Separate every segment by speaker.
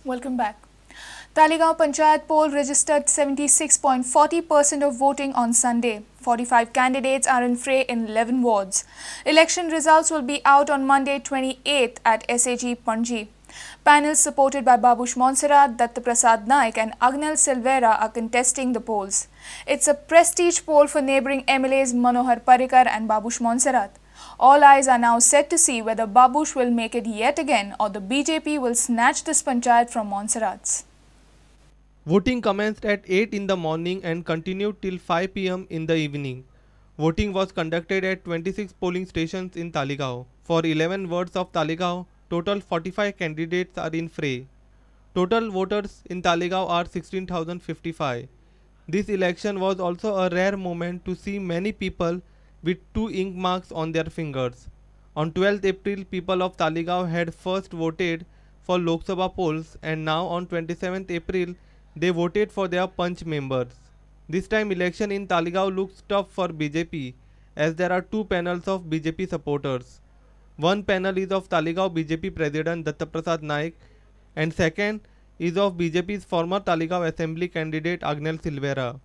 Speaker 1: Welcome back. Taleigao Panchayat poll registered 76.40% of voting on Sunday. 45 candidates are in fray in 11 wards. Election results will be out on Monday 28th at SAG Panji. Panels supported by Babush Monserrat, Datta Prasad Naik and Agnel Silveira are contesting the polls. It's a prestige poll for neighbouring MLAs Manohar Parrikar and Babush Monserrat. All eyes are now set to see whether Babush will make it yet again or the BJP will snatch this panchayat from Monserrat's.
Speaker 2: Voting commenced at 8 in the morning and continued till 5 p.m. in the evening. Voting was conducted at 26 polling stations in Taleigao. For 11 wards of Taleigao, total 45 candidates are in fray. Total voters in Taleigao are 16,055. This election was also a rare moment to see many people with 2 ink marks on their fingers. On 12th April, people of Taleigao had first voted for Lok Sabha polls, and now on 27th April, they voted for their Panch members. This time election in Taleigao looks tough for BJP, as there are 2 panels of BJP supporters. One panel is of Taleigao BJP President Datta Prasad Naik and second is of BJP's former Taleigao Assembly candidate Agnel Silveira.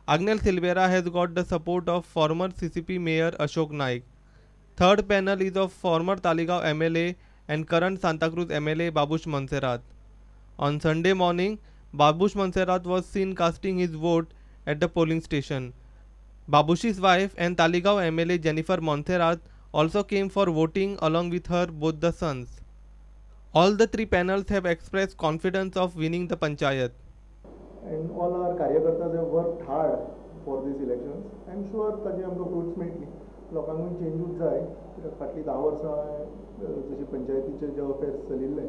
Speaker 2: Agnel Silveira has got the support of former CCP Mayor Ashok Naik. Third panel is of former Taleigao MLA and current Santacruz MLA Babush Monserrat. On Sunday morning, Babush Monserrat was seen casting his vote at the polling station. Babush's wife and Taleigao MLA Jennifer Monserrat also came for voting along with her both the sons. All the 3 panels have expressed confidence of winning the panchayat.
Speaker 3: And all our karyakartas have worked hard for these elections. I am sure ताजे आमकां fruits मेळटली. लोकांकूय चेंजूच जाय कित्याक फाटलीं 10 वर्सां जशें पंचायतीचे जे अफेर्स चलिल्ले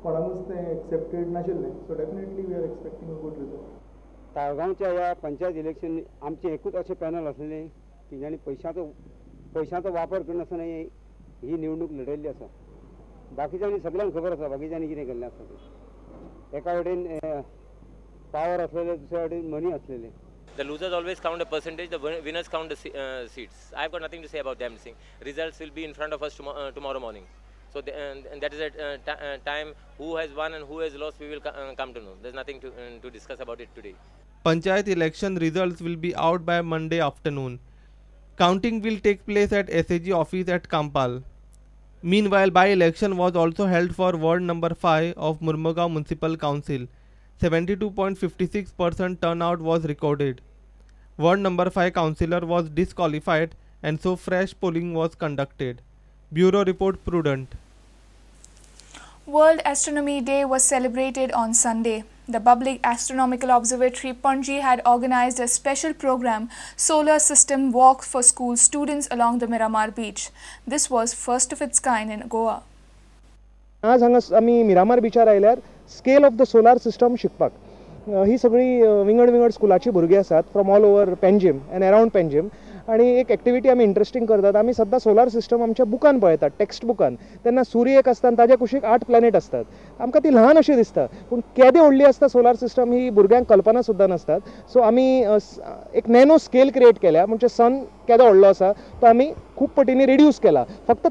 Speaker 3: कोणाकूच तें एक्सेप्टेड नाशिल्लें. So definitely we are expecting a good result.
Speaker 4: ताळगांवच्या ह्या पंचायत इलेक्शन आमचें एकूच अशें पॅनल आसलें की जाणें पयशांचो वापर करिनासतना ही निवडणूक लढयल्ली आसा. बाकीच्यांनी सगळ्यांक खबर आसा बाकीच्यांनी कितें केल्लें आसा तें. एका वटेन पावर आसलेले, दुसऱ्या वटेन मनी आसलेले.
Speaker 5: The losers always count the percentage, the winners count the seats. I've got nothing to say about them. Results will be in front of us tomorrow morning. So and that is a time who has won and who has lost, we will come to know. There's nothing to discuss about it today.
Speaker 2: Panchayat election results will be out by Monday afternoon. Counting will take place at SAG office at Kampal. Meanwhile, by-election was also held for ward number 5 of Murmugao Municipal Council. 72.56% turnout was recorded. Ward number 5 councillor was disqualified and so fresh polling was conducted. Bureau Report, Prudent.
Speaker 1: World Astronomy Day was celebrated on Sunday. The Public Astronomical Observatory Panji had organized a special program, Solar System Walk for school students along the Miramar beach. This was first of its kind in Goa.
Speaker 6: आज हांगा आमी मिरामार बिचार आयल्यार scale of the solar system शिकपाक ही सगळी विंगड विंगड स्कुलाची भुरगीं आसात from all over Panjim and around Panjim. आनी एक एक्टिविटी आमी इंट्रस्टींग करतात. आमी सद्दां सोलार सिस्टम आमच्या बुकान पळयतात, टेक्स्ट बुकान. तेन्ना सूर्य एक आसता आनी ताज्या कुशीक 8 प्लॅनेट आसतात. आमकां ती ल्हान अशी दिसता पूण केदे व्हडली आसता सोलार सिस्टम ही भुरग्यांक कल्पना सुद्दां नासतात. सो आमी एक नॅनो स्केल क्रिएट केल्या, म्हणजे सन केदो व्हडलो आसा तो आमी खूब पटींनी रिड्यूस केला. फक्त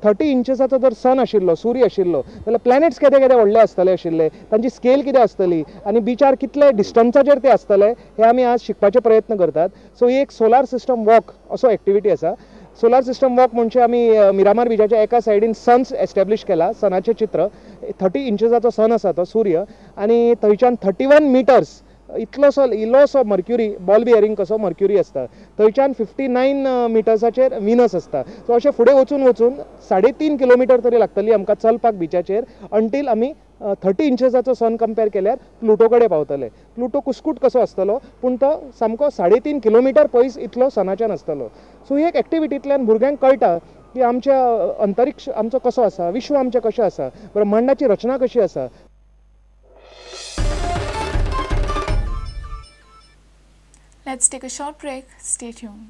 Speaker 6: 30 इंचेसाचो जर सन आशिल्लो, सूर्य आशिल्लो जाल्यार प्लॅनेट्स केदे केदे व्हडले आसतले आशिल्ले, तांची स्केल कितें आसतली आनी बिचार कितले डिस्टन्साचेर ते आसतले हे आमी आज शिकपाचे प्रयत्न करतात. सो ही एक सोलार सिस्टम वॉक असो एक्टिविटी आसा. सोलार सिस्टम वॉक म्हणजे आमी मिरामार बिचाच्या एका सायडीन सन्स एस्टॅब्लिश केला, सनाचें चित्र. 30 इंचेसाचो सन आसा तो सूर्य आनी थंयच्यान 31 मिटर्स इतलोसो इल्लोसो मर्क्युरी, बॉल बियरींग कसो मर्क्युरी आसता. थंयच्यान 59 मिटर्साचेर विनस आसता. सो अशें फुडें वचून वचून 3.5 किलोमिटर तरी लागतली आमकां चलपाक बिचाचेर अंटील आमी 30 इंचेसाचो सन कंपेर केल्यार प्लुटो कडेन पावतले. प्लुटो कुस्कूट कसो आसतलो पूण तो सामको 3.5 किलोमिटर पयस इतलो सनाच्यान आसतलो. सो ही एक एक्टिविटींतल्यान भुरग्यांक कळटा की आमच्या अंतरिक्ष आमचो कसो आसा, विश्व आमचें कशें आसा, ब्रह्मांडाची रचना कशी आसा.
Speaker 1: Let's take a short break. Stay tuned.